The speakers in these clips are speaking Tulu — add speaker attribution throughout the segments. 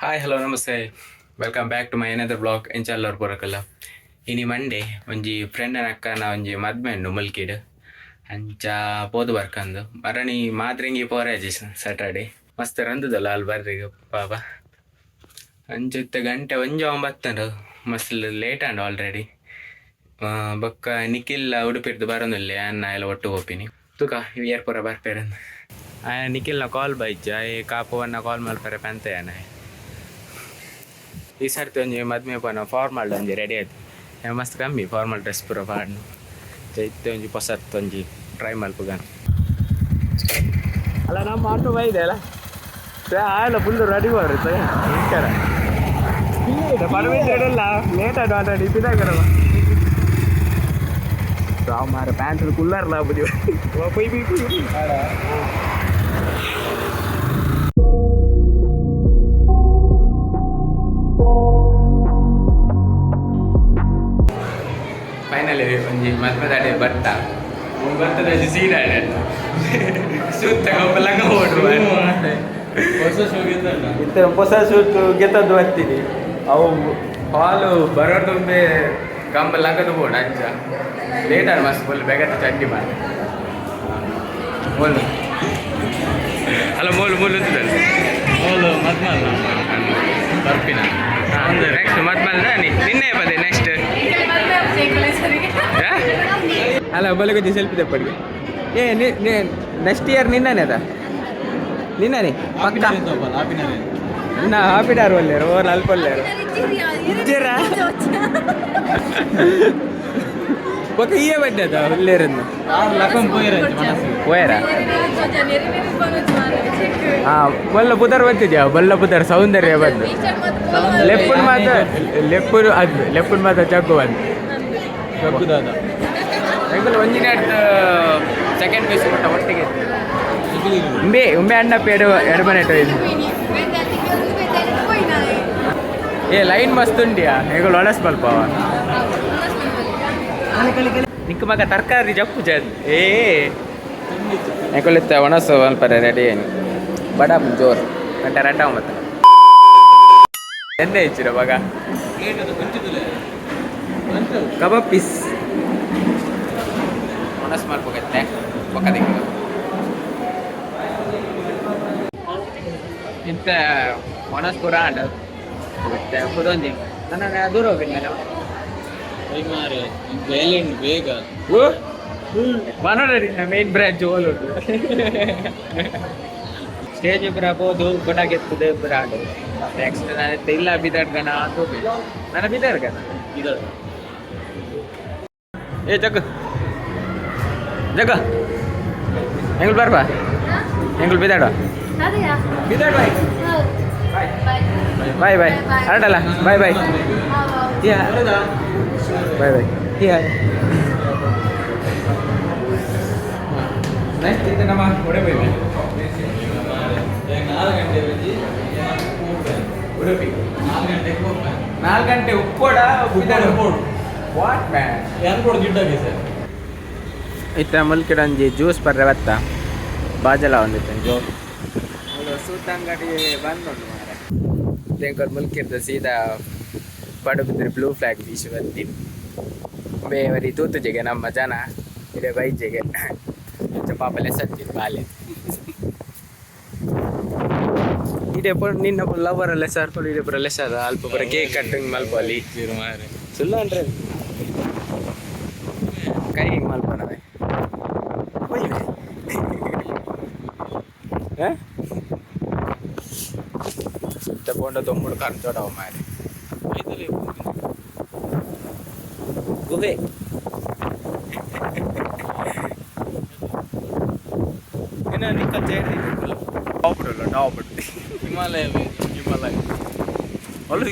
Speaker 1: Hi, hello, namaste, welcome back to my another vlog. ಎಂಚಲ್ಲರ್ ಪೂರಕಲ್ಲ? ಇನಿ ಮಂಡೆ, ಒಂಜಿ ಫ್ರೆಂಡನ ಅಕ್ಕನ ಒಂಜಿ ಮದ್ಮೆ ಉಂಡು ಮುಲ್ಕಿಡ್. ಅಂಚ ಪೋದು ಬರ್ಕಂದು ಮರಣಿ ಮಾದ್ರೆಂಗಿ ಪೋರಾಜಿ ಸ್ಯಾಟರ್ಡೆ. ಮಸ್ತ್ ರಂದದಲ್ಲ ಅಲ್ಲಿ ಬರ್ರಿಗೆ ಪಾಪ. ಅಂಚ ಇತ್ತೆ ಗಂಟೆ 1:09, ಮಸ್ತ್ ಲೇಟ್ ಆಂಡ್ ಆಲ್ರೆಡಿ. ಬೊಕ್ಕ ನಿಖಿಲ್ ಉಡುಪಿರ್ದು ಬರೋದಿಲ್ಲ, ಅನ್ನ ಎಲ್ಲ ಒಟ್ಟು ಹೋಪಿನಿ. ತುಕ ಏರ್ ಪೂರ ಬರ್ಪೇರಂದು. ನಿಖಿಲ್ನ ಕಾಲ್ ಬೈಜ ಈ ಕಾಪುವನ್ನ ಕಾಲ್ ಮಲ್ಪರೆ ಪಂತೆಯಾನ. ಈ ಸರ್ತಿ ಒಂಜಿ ಮದ್ಮೆ ಪೋನ ಫಾರ್ಮಲ್ ಒಂಜಿ ರೆಡಿ ಆಯ್ತು. ಮಸ್ತ್ ಕಮ್ಮಿ ಫಾರ್ಮಲ್ ಡ್ರೆಸ್ ಪೂರ ಪಾಡ್ನು. ಇತ್ತೆ ಒಂಜಿ ಪೊಸತ್ ಒಂಜಿ ಟ್ರೈ ಮಲ್ಪುಗನ್ ಅಲ್ಲ. ನಮ್ಮ ಆಟೋ ಬೈದೆ ಅಲ್ಲ, ಆಯಲ್ಲ ಫುಲ್ ರೆಡಿ ಬರುತ್ತೆ. ನಮಸ್ಕಾರ. ಪರಮೇಶ್ವರಲ್ಲ, ಲೇಟ್ ಆಯ್ತು ಆಲ್ರೆಡಿ. ಪಿದಾಕರಲ್ಲ ಮಾರ, ಪ್ಯಾಂಟ್ ಕುಲ್ಲಾರಲ್ಲ ಬುದಿ ಪೊಯ್ ಪೊಯ್ ಪೊಯ್. ಫೈನಲಿ ಒಂಜಿ ಮದ್ಮೆ ಬಟ್ಟ ಬರ್ತದೆ. ಸೀನ್ ಆಡ ಸುತ್ತ ಲಂಗ ಹೋಡ್ರು.
Speaker 2: ಹೊಸ ಶೂ.
Speaker 1: ಇತ್ತೆ ಹೊಸ ಸೂಟ್ ಗೆತ್ತದ್ದು ಬರ್ತೀನಿ. ಅವು ಹಾಲು ಬರೋದುಂಬೆ ಕಂಬ ಲಂಗದ ಬೋಡ. ಅಂಚ ಲೇಟ್ ಆರ್ ಮಸ್ತ್ ಫುಲ್ ಬೇಗತ್ತ ಚಡ್ಡಿ ಮಾಡಿ ಮೋಲು ಅಲ್ಲ, ಮೋಲು ಮೋಲು ಅಂತದಲ್ಲ.
Speaker 2: ಮೋಲು ಮದ್ಮಲ್ಲ ಬರ್ಪಿನ.
Speaker 1: ನೆಕ್ಸ್ಟ್ ಮದ್ಮಲ್ದ ನಿನ್ನೆ ಬದೆ ನೆಕ್ಸ್ಟ್. ಅಲ್ಲ, ಬಲೆ ಕೊಂಚ ಸೆಲ್ಫಿ ತೆಪ್ಪಡಿಗೆ. ಏ, ನೆಕ್ಸ್ಟ್ ಇಯರ್ ನಿನ್ನನೆ ಅದ, ನಿನ್ನನೆ ಪಕ್ಕ. ನಿನ್ನ ಹಾಪಿಡಾರು ಒಲ್ಲೇರು ಓರ್ ಅಲ್ಪ ಒಲ್ಲೇರು ಇಜ್ಜೆರಾ? ಬೊಕ್ಕ ಈಯೇ ಬಡ್ಡೆ ಅದ ಒಲ್ಲೇರನ್ನು.
Speaker 2: ಲಕಂ ಪೋಯಿರಂಚ ಮನಸ್ಸು.
Speaker 1: ಪೋಯರ. ಹಾಂ, ಬೊಲ್ಲ ಪುದರ್ ಬರ್ತಿದ್ಯಾ? ಬೊಲ್ಲ ಪುದರ್ ಸೌಂದರ್ಯ ಬಂದು ಲೆಪ್ಪುನ್ ಮಾತ್ರ, ಲೆಪ್ಪುನು ಅದು ಲೆಪ್ಪುನ್ ಮಾತ್ರ ಜಗ್ಗು ಬಂದು.
Speaker 2: ಜಗ್ಗುದಾದ.
Speaker 1: ಎಂಕುಲು ಒಂಜಿನ ಸೆಕೆಂಡ್ ಪೀಸ್ ಕೊಟ್ಟ ಒಟ್ಟಿಗೆ. ಉಂಬೆ ಉಂಬೆ ಅಣ್ಣಪ್ಪ ಎಡ ಎಡಮನೆ. ಏ, ಲೈನ್ ಮಸ್ತ್ ಉಂಡಿಯಾ. ಎಂಕುಲು ಒಣಸ್ ಮಲ್ಪವ. ನಿಕ್ಕ ಮಗ ತರಕಾರಿ ಜಪ್ಪು ಜನ್. ಏ, ಎಂಕುಲಿತ್ತ ಒಣಸು ಮಲ್ಪರೆ ರೆಡಿ ಏನು ಬಡ ಜೋರು ಗಂಟೆ ರೆಡ್ಡ ಮತ್ತೆ ಎಣ್ಣೆ ಹೆಚ್ಚಿರ ಮಗ. ಕಬಾಬ್ ಪೀಸ್ ಒಣಸ್ ಮಲ್ಪಗತ್ತೆ ಬೊಕ್ಕ. ಇಂತ ಒಣಸ್ ಪೂರ ಆಂಡ ಮತ್ತೆ ಪುದೊಂಜಿ ನನ್ನ ದೂರ ಹೋಗಿ ನಾನು.
Speaker 2: ಮಾರೆ ಬೇಲೆ ಬೇಗ.
Speaker 1: ಓ, ಮನೋಡಿ ಮೇನ್ ಬ್ರಾಂಚ್ ಓಲ್ ಉಂಟು. ಸ್ಟೇಜ್ ಪುರ ಪೋದು ಗುಣಗೆತ್ತದೆ ಪುರ ಆಂಡ್. ನೆಕ್ಸ್ಟ್ ನಾನು ಇಲ್ಲ ಬಿದಾಡ್ಗಣ ಅಂತ ಹೋಗಿ ನನ್ನ ಬಿದಾಡ್ಗಣ.
Speaker 2: ಇದು.
Speaker 1: ಏ ಜಗ್ಗ ಜಗ್ಗ, ಎಂಗುಲ್ ಬರ್ಬಾ? ಎಂಗುಲ್ ಬಿದಾಡುವ? ಬಿದಾಡುವ. Bye bye. ಹರಡಲ್ಲ, bye bye. Bye bye. Next ಇದು ನಮ್ಮ ಉಡುಪಿ.
Speaker 2: 4 ಗಂಟೆ.
Speaker 1: ಉಡುಪಿ.
Speaker 2: 4 ಗಂಟೆಗೆ ಹೋಗ್ಬೆ.
Speaker 1: 4 ಗಂಟೆ ಉಪ್ಪೋಡ?
Speaker 2: ಉಪ್ಪೋಡು.
Speaker 1: What man.
Speaker 2: ಏನ್ ಗಿಡ್ಡಾಗಿ ಸರ್.
Speaker 1: ಇತ್ತ ಮುಲ್ಕಿಡೊಂಜಿ ಜ್ಯೂಸ್ ಪರ್ರೆ ಬತ್ತ ಬಾಜಲ ಒಂದಿತ್ತು ಜೋ ಸೂತಂಗಡಿ ಬಂದುಂಡು ಮಾರೆ. ತೆಂಕಲ್ ಮುಲ್ಕಿರ್ದ ಸೀದಾ ಪಡುಬಿದ್ರೆ ಬ್ಲೂ ಫ್ಲಾಗ್ ಬೀಚ್ ಬಂದಿನಿ. ಬೇವರಿ ತೂತುಜೆಗೆ ನಮ್ಮ ಜನ ಇಡೆ ಬೈಜೆಗೆ ಇಂಚ ಪಾಪ ಲೆಸತ್ತಿರು ಬಾಲೆ. ಇಡೆ ಪುರ ನಿನ್ನ ಲವರ್ ಲೆಸರ್ ಪುರ ಇಡೆ ಪುರ ಲೆಸರ್ ಅಲ್ಪ ಪುರ ಕೇಕ್ ಕಟ್ಟಿಂಗ್ ಮಲ್ಪಲಿ.
Speaker 2: ಮಾರೆ.
Speaker 1: ಸುಳ್ಳು ಅಂದ್ರೆ ಕೈ ಹಿಂಗೆ ಮಲ್ಪನವೆ. ಹೋಯ್ವೆ ತಗೊಂಡ ದೊಮ್ಮುಡು ಕರ್ಚೋಡವ ಮಾರೆ. ಗುಹೆ ಏನ ನಿಕ್ಕ chair top top.
Speaker 2: Himalaya, Himalaya.
Speaker 1: ಅಲ್ಲ,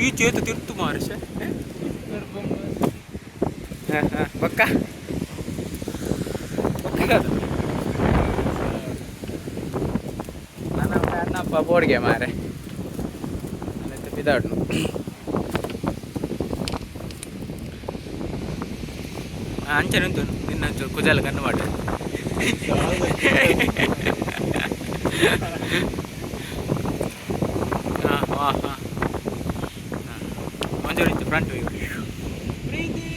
Speaker 1: ಈ ಚೇತ ತಿರ್ತು ಮಾರಿಷ. ಬಕ್ಕ ಬಕ್ಕ ನನ್ನ ಅಣ್ಣಪ್ಪ ಬೋರ್ಡ್ಗೆ ಮಾರೆ ಬಿದಾಡ್ನು. ಅಂಚೆ ನಿಂತು ನಿನ್ನ ಕುಜಾಲ ಕಣ್ಣು ಮಾಡ. ಹಾಂ ಹಾಂ ಮಂಜೂರು ಫ್ರಂಟ್ ವ್ಯೂ.
Speaker 2: ಪ್ರೀತಿ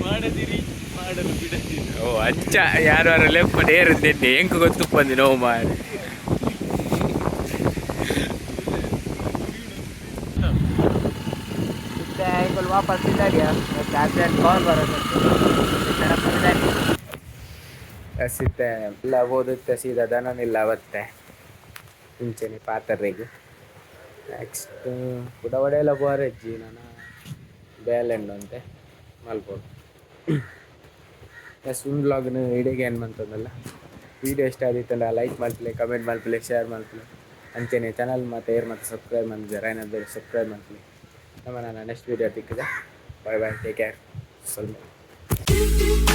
Speaker 2: ಮಾಡದಿರಿ, ಮಾಡಲು ಬಿಡದಿರಿ.
Speaker 1: ಓ ಅಚ್ಚ, ಯಾರು ಲೆಫ್ಟ್ ಏರಿದ್ದೆ ಎಂಕ್ ಗೊತ್ತುಪ್ಪಂದಿ ನೋವು ಮಾರೆ. ವಾಪಸ್ ಕಾಲ್ ಸಿತ್ತೆ ಎಲ್ಲ ಓದುತ್ತೆ, ಸೀದಾ ದನನಿಲ್ಲ ಅವತ್ತೆ ಇಂಚೆನೆ ಪಾತರೆಗ್. ನೆಕ್ಸ್ಟ್ ಕುಡ ಒಡೆಯಲ್ಲ ಬೋರೆಜ್ಜಿ ನಾನು ಬೇಲೆಂಡು ಅಂತೆ ಮಲ್ಪೊಡು. ಎಸ್, ಉಂದು ವ್ಲಾಗ್ನ ಇಡೆಗೆ ಏನು ಮಂತಂದಲ್ಲ. ವೀಡಿಯೋ ಇಷ್ಟ ಆದಿತ್ತಂಡ ಲೈಕ್ ಮಲ್ಪಲೆ, ಕಮೆಂಟ್ ಮಲ್ಪಲೆ, ಶೇರ್ ಮಲ್ಪಲೆ. ಅಂಚೆನೆ ಚಾನಲ್ ಮತ್ತು ಏರ್ ಮತ್ತು ಸಬ್ಸ್ಕ್ರೈಬ್ ಮಾಡಿದ್ದಾರೆ ಏನಾದರೂ ಸಬ್ಸ್ಕ್ರೈಬ್ ಮಲ್ಪಲೆ. ನಮ್ಮ ನಾನು ನೆಕ್ಸ್ಟ್ ವೀಡಿಯೋ ತಿಕ್ಕಿದೆ. Bye bye, take care. ಸ್ವಲ್ಪ.